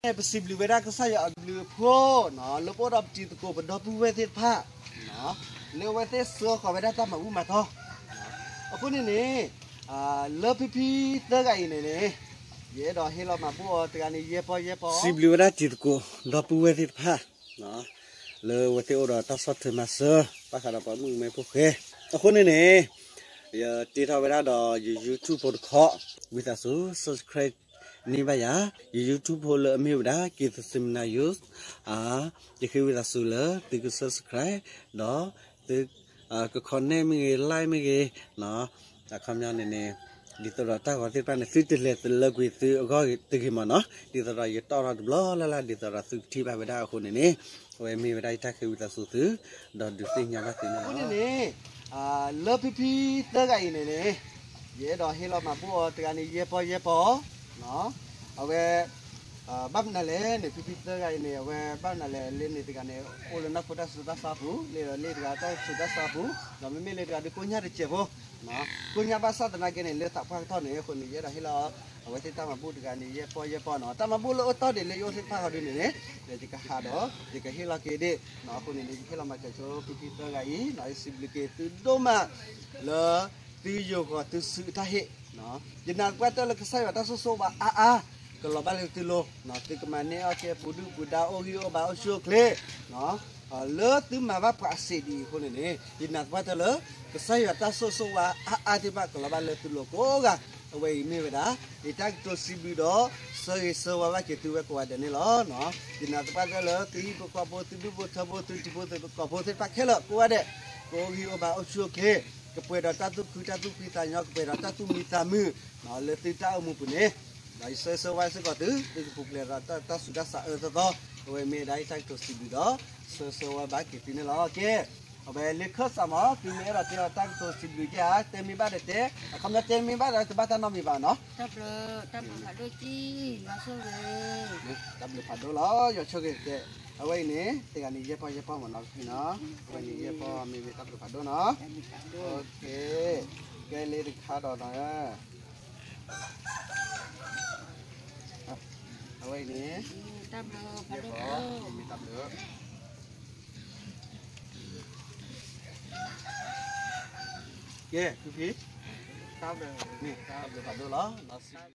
ပစံးဘျုးဝဲဒၣ်ကစၢ်ယွၤအဘျုးအဖှိၣ် လၢပအိၣ်ဒီးပတံၤသကိးပဒီပုၢ်ဝဲၢ်သ့ၣ်တဖၣ် လၢအဝဲသ့ၣ်ဆှၢဃီၤဝဲဒၣ်တၢ်မၤဘူၣ်မၤတီၢ်. အဃိန့ၣ်န့ၣ် လၢဖံဖံသၢဂၤအံၤန့ၣ်န့ၣ် ယအဲၣ်ဒိးဟ့ၣ်လီၤမၤဘူၣ်အီၤတဂၤန့ၣ် ယဲၢ်ပီၢ်ယဲၢ်ပီၢ် စံးဘျုးဝဲဒၣ်တံၤသကိးဒီပုၢ်ဝဲၢ်သ့ၣ်တဖၣ် လၢအဝဲသ့ၣ်အိၣ်ဒီးတၢ်ဆီၣ်ထွဲမၤစၢၤ ဘၣ်ဃးဒီးပှၤမုၣ်ကမဲဖိဃဲ အဃိန့ၣ်န့ၣ် ယတ့ထီၣ်ဝဲဒၣ်ဒီးယ YouTube ဖိတခီ ဝံသးစူၤ subscribe န့ၢ်ဘၣ်ယၤ ယ YouTube ဖိလၢအမ့ၢ်ဝဲဒၣ် က့ၤသစံမနၤ Youth ယဃ့ဝံသးစူၤလၢသုက subscribe ဒီးသုက comment မ့ၢ်ဂ့ၤ like မ့ၢ်ဂ့ၤ အခီပညီန့ၣ်န့ၣ် ဒ်သိးဒီးတၢ်ဂီၤသ့ၣ်တဖၣ်န့ၣ် သုတလဲၤလၢကွံာ်သုအဂီၢ်တဂ့ၤမ့ၢ်နီၤ ဒ်သိးဒီးယတီၣ်ထီၣ်တဘျီလၢ်လၢ် ဒ်သိးဒီးသုကထံၣ်ဘၣ်ဝဲဒၣ်အဃိန့ၣ်န့ၣ် အဝဲမ့ၢ်ဝဲဒၣ်ယတၢ်ဃ့ဝံသးစူၤသု ဒီးဒုးသ့ၣ်ညါဘၣ်သုန့ၣ်လီၤ. အဃိန့ၣ်န့ၣ် လၢဖံဖံသၢဂၤအံၤန့ၣ်န့ၣ် ယအဲၣ်ဒိးဟ့ၣ်လီၤမၤဘူၣ်အီၤတဂၤန့ၣ် ယဲၢ်ပီၢ်ယဲၢ်ပီၢ် အဝဲ ဘၣ်မနုၤလဲၣ်န့ၣ် ဖံဖံသၢဂၤအံၤန့ၣ် အဝဲဘၣ်မနုၤလဲၣ် လၢန့ၣ်တဂၤန့ၣ် အိၣ်လၢနီၢ်ခိတၢ်ဆူးတၢ်ဆါပူၤ လၢလၢတဂၤတၢ်ဆူးတၢ်ဆါပူၤ ဒီးမ့မ့ၢ်လၢတဂၤဒုးကိညၢ်တစဲးဖိ ကိညၢ်ဘၣ်ဆၣ်သနာ်က့န့ၣ် လၢသးပှၢ်ကတီၢ်န့ၣ် အဃိန့ၣ် ယအဲၣ်ဒိးဟ့ၣ်လီၤ အဝဲသ့ၣ်တၢ်မၤဘူၣ်တဂၤန့ၣ် ယဲၢ်ပီၢ်ယဲၢ်ပီၢ်နီၤ တၢ်မၤဘူၣ်လၢအိၣ်တီၢ်ဒံးလၢယအိၣ်သ့ၣ်တဖၣ်ဃီဒုန့ၣ်န့ၣ် ယကဟးဒီး ယကဟ့ၣ်လီၤက့ၤဒ့ၣ် အဃိန့ၣ်န့ၣ် ယဟ့ၣ်လီၤမၤစၢၤဆိဖံဖံသၢဂၤအံၤ ယစံးဘျုးက့ၤသုဒိၣ်မး လၢသုယိၤဃီၤသုစုအတၢ်ဟ့ၣ် ယနာ်သပှၢ်တၢၢ်လၢကစၢ်ယွၤတၢ်ဆိၣ်ဂ့ၤဆိၣ်ဝါအါအါ ကလီၤဘၣ်လၢသုလိၤ သုကမၤန့ၢ်အီၣ်ကဲပူၤဒုၣ်ပူၤဒါ အိၣ်ဂံၢ်အိၣ်ဘါ အိၣ်ဆူၣ်အိၣ်ချ့ လၢသုမၤဘၣ်ပှၤအစံးဒ်အံၤအဃိန့ၣ်န့ၣ် ယနာ်သပှၢ်တၢၢ်လၢ ကစၢ်ယွၤတၢ်ဆိၣ်ဂ့ၤဆိၣ်ဝါအါအါသ့ၣ်တဖၣ်ကလီၤဘၣ်လၢသုလိၤကိးဂၤ အဝဲအံၤမ့ၢ်ဝဲဒၣ် ယတၢ်ကတိၤစံးဘျုးဒီး ဆၢဂ့ၤဆၢဝါဘၣ်က့ၤသုဝဲကိးဂၤဒဲးန့ၣ်လီၤ. ယနာ်သပှၢ်တၢၢ်လၢသုဟံၣ်ဖိဃီဖိ သုဒူၣ်ဖိထၢဖိ သုထံဖိသုကီၢ်ဖိသ့ၣ်တဖၣ်ခဲလၢာ်ကိးဂၤဒဲး ကအိၣ်ဂံၢ်အိၣ်ဘါ အိၣ်ဆူၣ်အိၣ်ချ့ ကပှဲၤဒီးတၢ်သူၣ်ခုသးခု ကပှဲၤဒီးတၢ်သူၣ်မံသးမုာ် လၢသုတၢ်အိၣ်မူပူၤန့ၣ် ဒီးယဆၢဂ့ၤဆၢဝါစ့ၢ်ကီးသု သုကပူၤဖျဲးဒီးတၢ်ဆူးတၢ်ဆါအၢသီသီ အဝဲမ့ၢ်ဝဲဒၣ်ယတၢ်ကတိၤစံးဘျုးဒီး ဆၢဂ့ၤဆၢဝါဘၣ်က့ၤသုန့ၣ်လီၤ. ကဲ အဝဲလၢခၢၣ်စးမး သုမ့ၢ်အဲၣ်ဒိးတဲအီၤတၢ်ကတိၤစံးဘျုးကဲဧါ တဲမ့ၢ်ဘၣ်ဒီးတဲ အခီပညီတဲမ့ၢ်ဘၣ်ဒီးတဘၣ်တၢ်နီတမံၤဘၣ်နီၤ တၢ်ဘျုးဖးဒိၣ်ကံ ယွၤဆိၣ်ဂ့ၤ တၢ်ဘျုးဖးဒိၣ်လီၤ ယွၤဆိၣ်ဂ့ၤကဲ အဝဲအံၤန့ၣ် တဂၤန့ၣ် ယဲၢ်ပီၢ်ယဲၢ်ပီၢ်မ့ၢ်နီၤ ဖံနီၤ အဝဲန့ၣ်ယဲၢ်ပီၢ် မ့မ့ၢ်တၢ်ဘျုးဖးဒိၣ်နီၤ ကဲလၢတခါဒီးနီၤ အဝဲအံၤန့ၣ် ယဲၢ်ပီၢ် မ့မ့ၢ်တၢ်ဘျုး ကဲ ဖံဖံ တၢ်ဘျုး မ့ၢ်တၢ်ဘျုးဖးဒိၣ်လီၤ